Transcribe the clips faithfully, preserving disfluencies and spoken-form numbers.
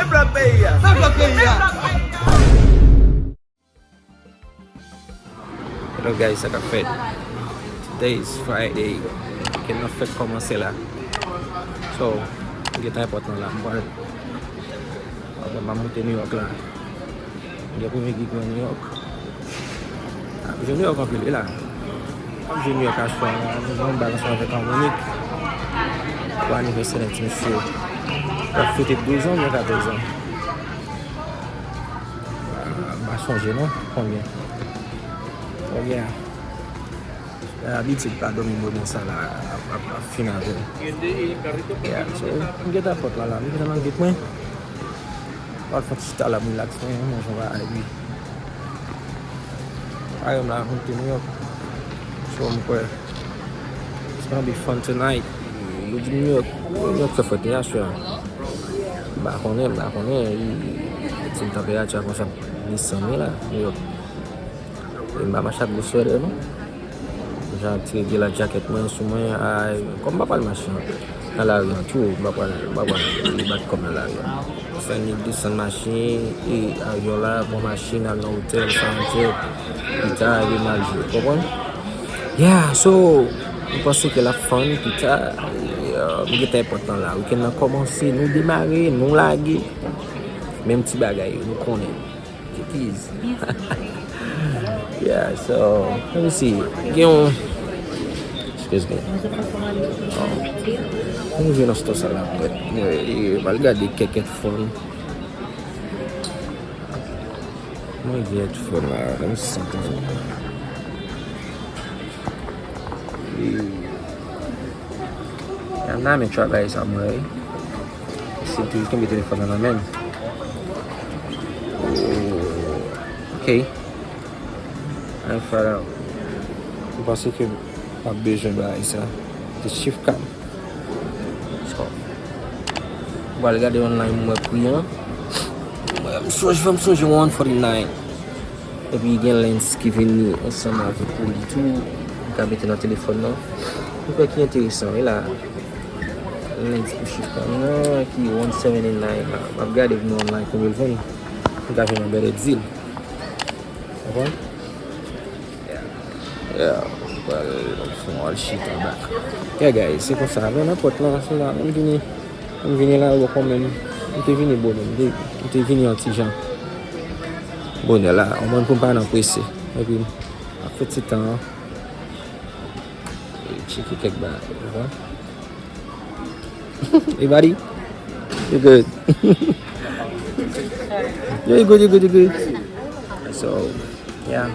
Pèp la peyi a. Pèp la peyi a. Hello guys, sa k ap fèt? Today is Friday. Weekend nan fèk kòmanse la. So, m gentan èpòt lan la. M pral, m ap moute New York la. M gen premye gig mwen New York. M ap jwe New York anpil, wi la. M ap jwe New York aswè a, nou jwe yon bal ansanm avèk Harmonik. Pou anivèsè nèg ti mesye. L ap fete douz an oubyen katòz an. Ah, m pa sonje non, konbyen. Oh yeah. Gen abitid pa dòmi moman sa la, ap, ap, ap fin avè l. Yeah, so, m gentan èpòt la la, m gentan nan gate mwen. M pral fè yon ti chita la, m relax mwen, manje yon bagay, epi parèy m la, m te New York. So, m kwè it's gonna be fun tonight. Yo di New York, New York fè frèt, wi, aswè a. M pa konnen, m pa konnen, e, e, ti tanperati a konsa desann, wi, la, New York. E m pa mache ak gwo swètè, non. Jan ti gen la jakèt mwen sou mwen, ay, kòm m pa pral mache nan lari an tou, m pa pral, m pa pral bat kò m nan lari an. Fè ni desann machin, e avyon la, pran machin, al nan otèl, sa, pita, epi m al jwe, konprann? Yeah, so, m panse ke l ap fun, pita, e, m gentan èpòt lan la. Weekend nan kòmanse, nou demare, nou lage. Menm ti bagay yo, nou konnen. Cookies. Yeah, so, let me see. Gen yon, excuse me. Oh. Ann vin nan store sa la, mwen. Anyway, m al gade kèk headphone. Mwen gen headphone la, let me see something. Yeah, nan men travay sa mwen, wi. Se toujou kenbe telefòn nan nan men m. Oh, ok. Ann fè la. M panse ke m ap bezwen bagay sa. Se chif ka m. So, m pral gade online, m wè pri an. Mwen, m sonje, fè m sonje one forty-nine. Epi gen lens ki vini ansanm avèk pou li tou. M ka mete nan telefòn nan. M kwè ki enteresan, wi la. Lens pou chif ka m nan, ki one seventy-nine la. M ap gade pou mwen online konbyen l vann. M ka jwenn yon better deal. Konprann? Yeah. Yeah. Pral fè yon al chita back. Yeah, guys, se konsa. Mwen nan pòt lan, se la, mwen vini. M vini la, yo konmen m. M te vini bonè, m te, m te vini yon ti jan bonè la. Omwen pou m pa nan prese. Epi, ap fè ti tan an. Tcheke kèk bagay, ou konprann? Hey, buddy. You good? Yeah, you good, you good, you good. So, yeah.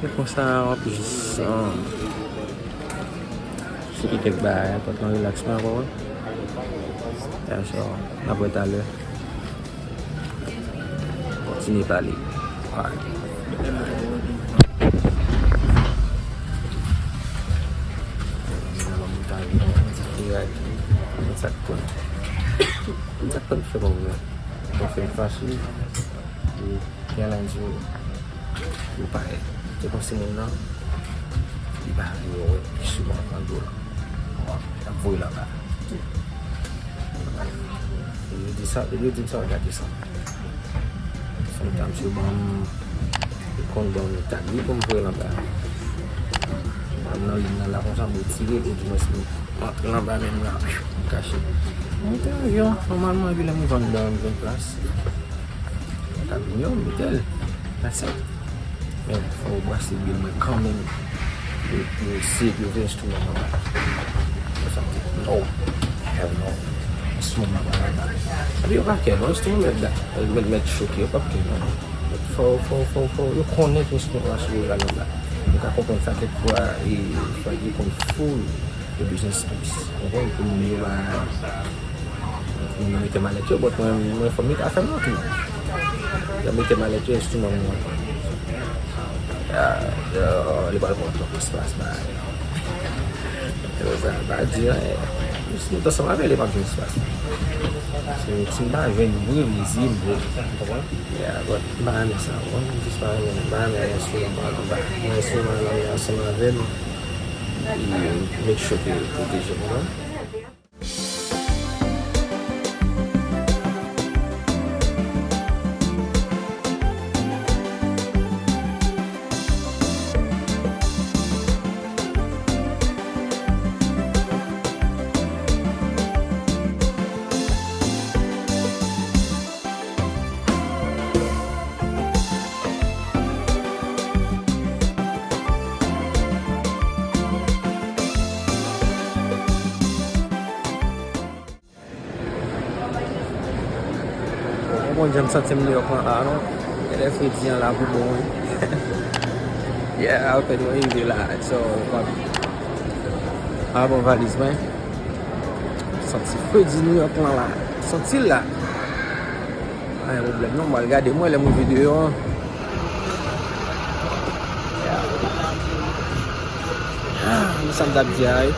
E konsa, w ap jis, um, tcheke kèk bagay, pòt lan relax mwen ankò, wi. Yeah, so, n ap wè talè. Kontinye pale. Alright. Mwen sa k konn, mwen sa k konn fè kòm mwen. Mwen fè m fache. Gen lè di yo parèt. Te panse moun nan, li pa vle wè, li souvan pran dlo lan. L ap voye l anba. Yo di sa, yo di m sa, yo gade sa. Sometimes yo ban m, yo konn ban m tag wi pou m voye l anba. Ban m nan liy nan la konsa, m retire l, oudimwens m antre l anba menm la, m kache. Monte avyon, nòmalman, epi lè m rive anndan, m jwenn plas. Mwen ta vini, yo mete l. That's it. Men, fò yo brase bil mwen kanmenm. Yo, yo eseye pou yo fè enstriman mwen ba. Mwen santi, no. Hell no. Enstriman mwen ba la. Epi yo pa kè, non, enstriman mèt da. Mèt, mèt choke, yo p ap kè, non. Fò, fò, fò, fò. Yo konnen ki enstriman mwen ba. Yo ka konprann sa kèk fwa, e, fwa yo konn full. Yo bezwen space. Ou konprann? Pou moun yo ba, moun yo mete malèt yo, but mwen, mwen fò m mete afè m nan tou. Yo mete malèt yo, enstriman mwen. Ah, yo, li pral pran twòp espas, bay. Yo, sa pa di anyen. Si m t ansanm avè l, li p ap jwenn espas. Si, si m pa jwenn vre, vre, si m vre, ou konprann? Yeah, but m pa renmen sa, ou konprann? M jis pa renmen, m pa renmen enstriman pa anba. Mwen enstriman nan men ansanm avè m. Make sure ke l pwoteje m, non? Bon, jan m santi m New York lan a non. Genlè fredi an la pou bon wi. Yeah, apèn mwen rive la. So, m ap, m ap pran valiz mwen. Santi fredi New York lan la. Santi l la. Pa gen pwoblèm non, m al gade mwen lè m rive deyò an. Ah, men sa m t ap di a wi.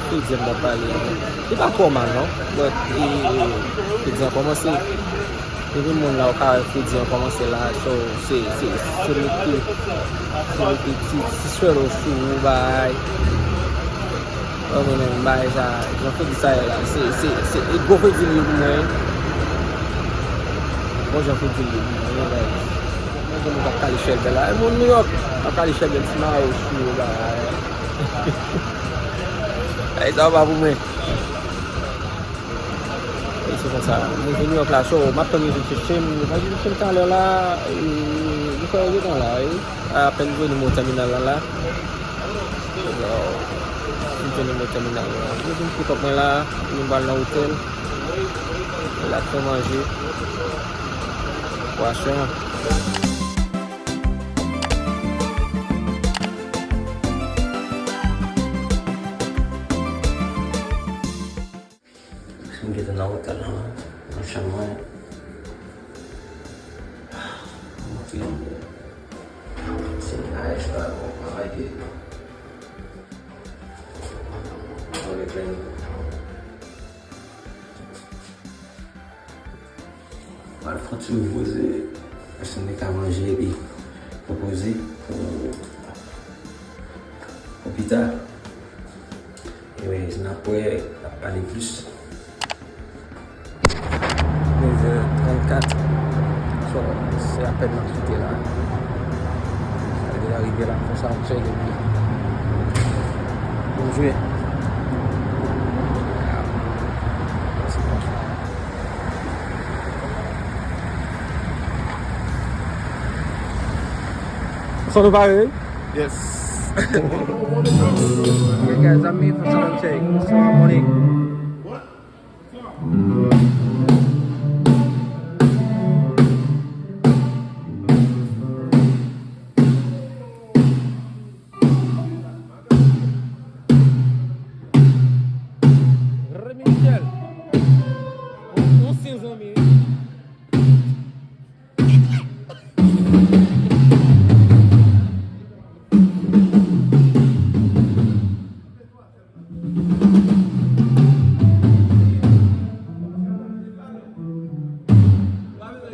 Fredi an m t ap pale a. Li pa twò mal non, but e, fredi an kòmanse. Depi moun la ou ka wè fredi an kòmanse la, so se, se, se mete, se mete ti, ti swèl ou sou ou bay. Mwen menm bagay sa, jan fredi sa ye la, se, se, se e gwo fredi li ye pou mwen. Bon jan fredi li ye pou mwen, like, mwen gen moun k ap kale chèlbè la. E moun New York ap kale chèlbè ti mayo sou yo bagay. Ay, sa pa pou mwen. E se konsa, mwen vin New York la, so m ap tann yo vin chèche m, yo pa vin chèche m talè la, e, nou fè yo gentan la, wi. Apèn m jwenn m o tèminal la la. Yo, m jwenn m o tèminal la. Mwen vin pikòp mwen la, mwen pral nan otèl. Mwen la fè manje. Pwason. M gentan nan otèl lan, nan chanm mwen. Mwen fini. Se naj la, bon, travay de. Mwen al fè yon ti repoze. Paske m te ka manje epi repoze pou, pou pita. Anyways, n ap wè, n ap pale plis. Nevè trannkat. So, se apèn n ap kite la. Sa deja rive la, fè sa, m tcheke epi nou jwe. Sa nou pare? Yes. Okay, guys, I'm me for sound check. Sound money. Remy Michel. On, on se zanmi, wi.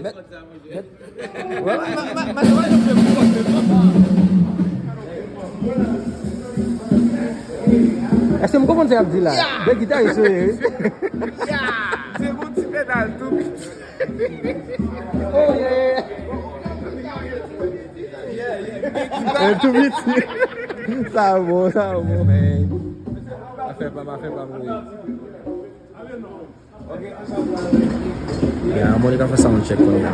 Mèt, mèt. Èske m konprann sa y ap di la? De gitaris yo ye, wi. Se yon ti pedal tou piti. Oh, yeah. Eh, tou piti. Sa bon, sa bon. Afè pa m, afè pa m, wi. Ya, Monica fè sound check kounye a.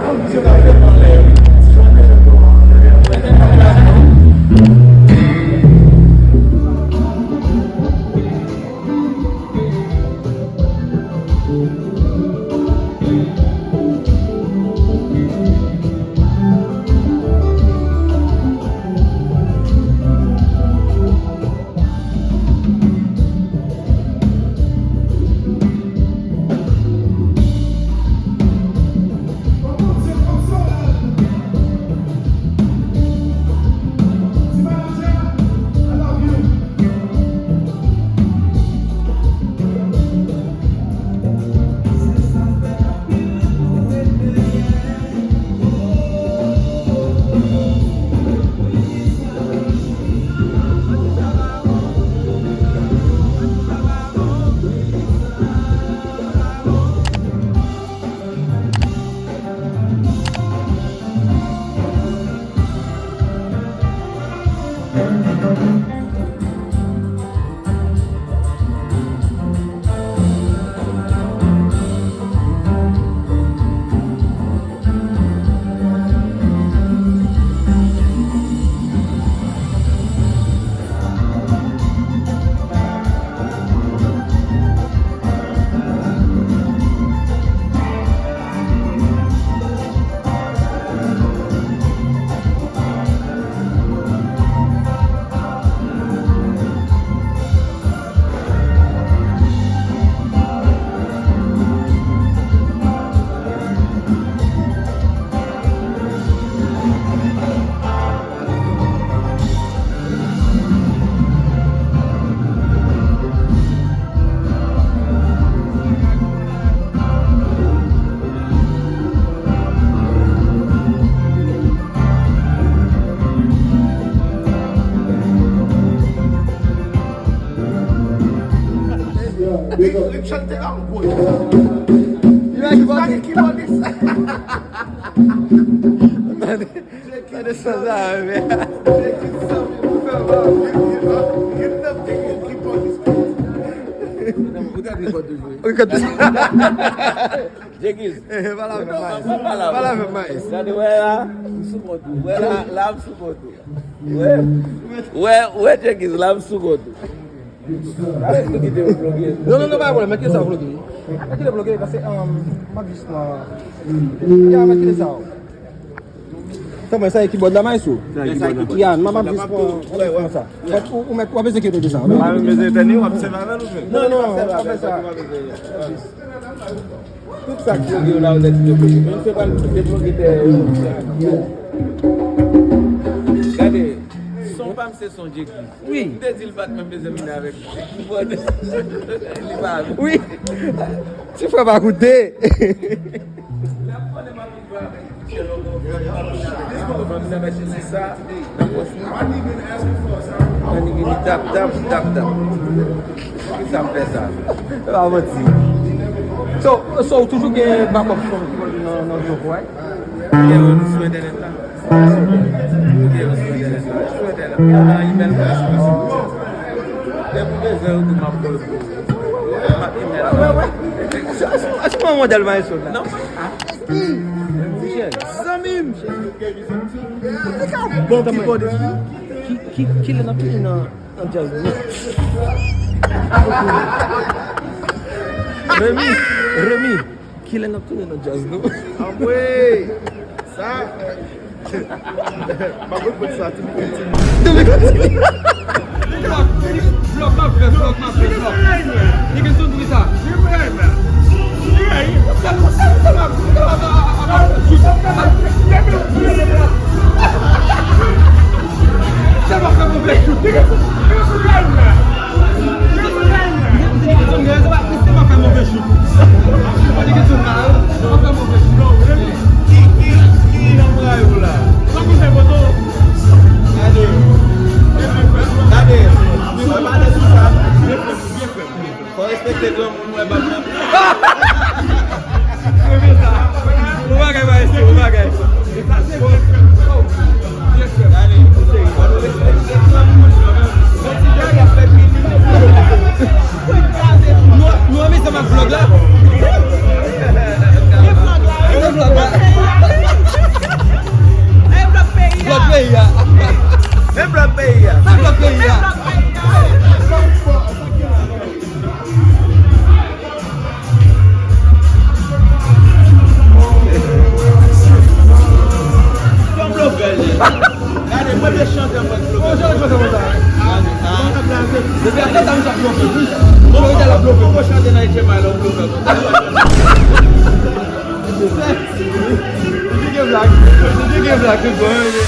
Chante an gwo. Li pa gen kibòdis. Tande, tande sa, sa, men. Ou tande kòd toujou. Ou tande. Jegiz. Eh, pa la avè m, Maes. Pa la avè m, Maes. Gade, wè la, m sou kont ou. Wè la, la, m sou kont ou. Wè, wè, Jegiz, la, m sou kont ou. Avèk nou kite yo bloke. Non, non, non, pa gen pwoblèm. Mèt kite sa bloke. Mèt kite bloke, paske, um, m ap jis pran. Ya, mèt kite sa. Kòman sa e kibòd la, Maes, ou? Sa e kibòd la. Ya, m ap jis pran. Ou, ou mèt, w ap bezwen kite sa. W ap bezwen tèt li, w ap sèvi avè l ou menm? Non, non, non, w ap fè sa. Tout sa k bloke yo la, ou nèt ki yo bloke. Men se pral debloke dèyè yo. Gade, son pa m se son Jegiz. Wi. M te di l pa t menm bezwen vin avèk kibòd. Li pa vle. Wi. Ti frè pa koute. L ap konnen m ap vin avèk. Fanmi nan mèt sezi sa nan pòch mwen. Nan nigi li tap, tap, tap, tap. Poukisa m fè sa? Se pa manti. So, so, ou toujou gen backup song nan, nan vlog ou, right? Gen yo sou entènèt la. Gen yo sou entènèt la. Sou entènèt la. Nan email mwen. Depi w bezwen yo tou, m ap voye pou ou. M ap email ou. Èske, èske, èske mwen modèl Maestro la? Non. Michel. Zanmi m. Bon kibòdis wi. Ki, ki, kilè n ap tounen nan, nan djaz nou? Remy, Remy, kilè n ap tounen nan djaz nou? Anmwe. Sa. M ap reprann sa, tout kontinye. Tout kontinye. Vlòg, vlòg, m ap fè vlòg, m ap fè vlòg. Nèg yo sou bri sa. Sèlman, sèlman, sèlman, sèlman fè move chout. Nèg yo sou bri sa. Nèg yo sou bri sa. Nèg yo sou bri sa. Nèg yo sou bri sa. Nèg yo sou bri sa. Ki, ki, ki nan bra yo la? Gade. Gade. Mwen pale sou sa. Fò respekte granmoun, wè, bab nan. Bon bagay, maestro, bon bagay. Nou, nou anmize m ak vlòg la. Vlòg la. Vlòg peyi a. Vlòg peyi a. Vlòg peyi a. Fò m blofè l ye. Gade, mwen te chante anvan blofè. Ou chante chante konsa? Gade, ah. Depi a tèt a misye ap blofè, wi. Bon, bon, bon, bon, chante nan H M I la, ou blofè konsa. Li te gen blag. Li te gen blag tout bon, wi.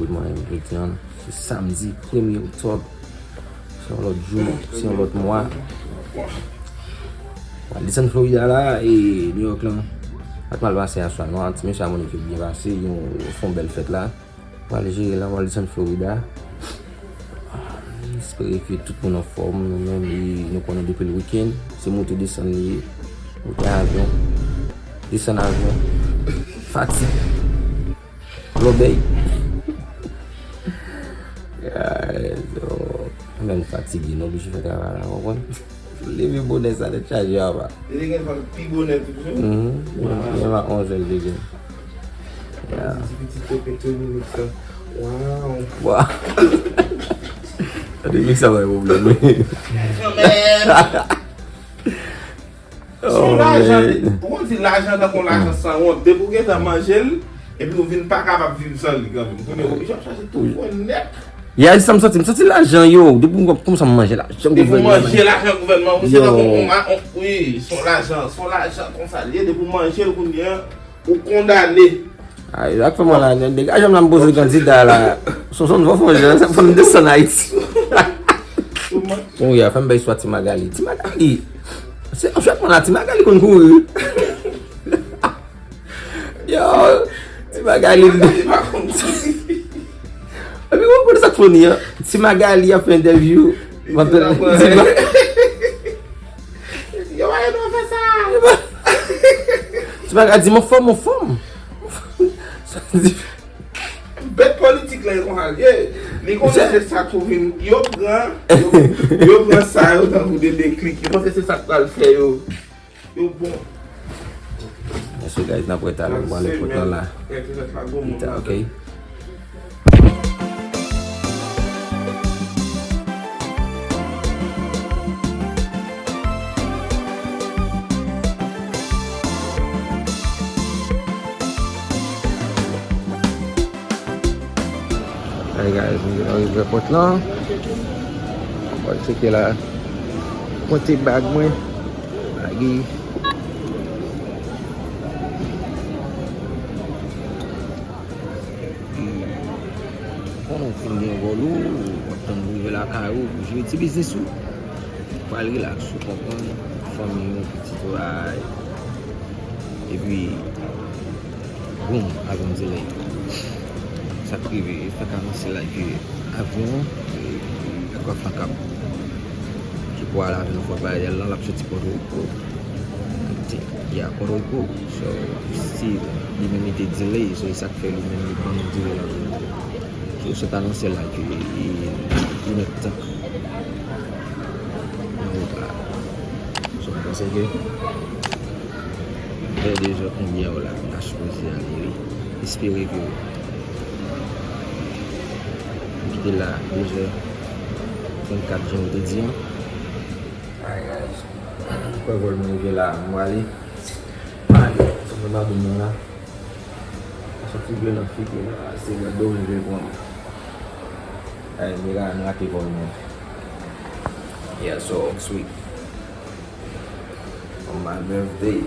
Mwen, jodi a, se samdi premye oktòb. Se yon lòt jou, se yon lòt mwa. Mwen desann Florida la, e New York lan pa t mal pase aswè a non. Ti mesye a montre ke byen pase, yon, fè yon bèl fèt la. Pral jere la, pral desann Florida. M espere ke tout moun anfòm, nou menm, e nou konnen depi l wikenn, se moute desann li ye. Moute avyon, desann avyon. Fatig. Lòbèy. Guys, oh, mwen menm fatige, nou oblije fè travay la, w konprann? Leve bonè sa tèt chaje apa. Li te gen fòm pi bonè toujou. Mhm. Menm a onz è l te gen. Yeah. Ti pitit yo pete minik sa. Waw. Waw. Tande minik sa pa gen pwoblèm wi. Kanmenm. Se yon lajan, ou konn di lajan tankou yon lajan sanwont. Depi w gentan manje l, epi w vin pa kapab viv san li kanmenm. Kounye a w oblije ap chache tout pwen nèt. Ya, se sa m santi. M santi lajan yo. Depi m kòmanse ap manje lajan gouvènman. Depi w manje lajan gouvènman, wi, se tankou yon, yon, wi, se yon lajan, se yon lajan konsa li ye. Depi w manje l kounye a, ou kondane. Ay, sa k fè mwen la, degaje m la, m poze kandida la. Sonson, fò, fò, fò m desann Ayiti. Bon, ya, fè m bay istwa Ti Magali. Ti Magali. Se, an fèt, mwen la, Ti Magali konn kouri. Yo, Ti Magali. Epi, ou konnen sa k funny an? Ti Magali ap fè entèvyou. Ti Magali. Yo, pa gen dwa fè sa. Ti Magali di, "Mwen fòm, mwen fòm." Sa di, bèt politik la, e konsa l ye. Li konnen se sa k pou vin. Yo pran, yo, yo pran sa yo tankou de deklik. Yo panse se sa k pral fè yo. Yo bon. Mesye, guys, n ap wè talè. Mwen ale kot lan la. Pita, ok? Hey guys, m rive nan repòt lan. Mwen tcheke la. Pote bag mwen. Bagi. Konnen w fin gen vòl ou, w ap tann pou rive lakay ou, pou jere ti biznis ou. Pral rilaks, ou konprann, fanmi ou, pitit ou, ay. Epi, boum, avyon delay. Sa k rive, yo fèk anonse la ke avyon an, e, aircraft lan k ap ki pou al avyon Fort Lauderdale lan, l ap soti Pòtoriko. Te, ya, Pòtoriko. So, still, li menm li te delay, so, e sa k fè li menm li pran yon delay la. So, yo sot anonse la ke li, li mèt tan nan wout la. So, m panse ke vè de zè konbyen yo la, m ta sipoze ale, wi. Espere ke m kite la de zè vennkat, jan yo te di an. Alright, guys. Kwè vòl mwen rive la, m prale. Mwen ale, sa fè babou mwen la. Sa soti ble nan figi la, se gade w rive pran m. Ay, mira, m rate vòl mwen. Yeah, so, next week. On my birthday.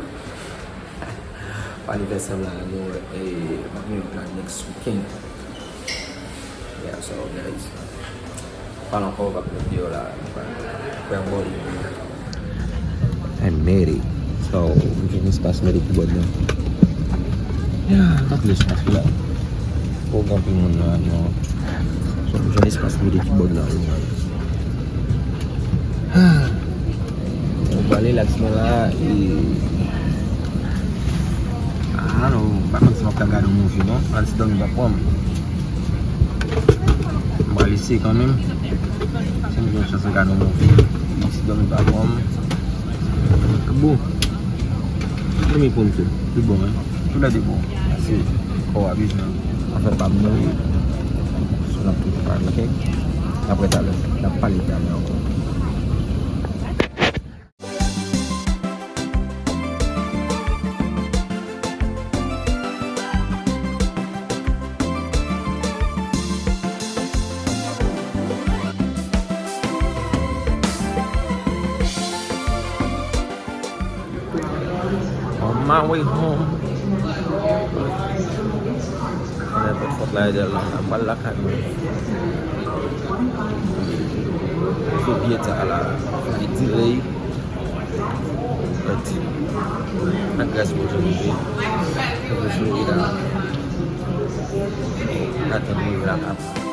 Pou anivèsè m la, nou, eh, m ap New York la next weekend. Yeah, so, guys, pale ankò, w ap met deyò la, nou pral fè yon bòl. I'm Mary. So, m jwenn espas Mary kibòd lan. Yeah, anpil espas la. Poko gen anpil moun nan avyon an. So, m jwenn espas Mary kibòd la. Ah. Mwen pral rilaks mwen la, e, I don't know, m pa konn si m ap ka gade yon movie non, ann si dòmi pa pran m. M pral eseye kanmenm. Si m jwenn chans gade yon movie, si dòmi pa pran m. Bon. Dòmi pran m tou. Li bon, hein? Tou lè de bon. Paske kò a bezwen anfèt pa mouri. So, n ap toujou pale, ok? N ap wè talè. N ap pale talè ankò. On my way home. Nèt Fort Lauderdale la, m pral lakay mwen. Sou pye ta la, fè delay. But, ak gras Bondye, nou rive. Nou rive Florida. Atann nou rive lakay.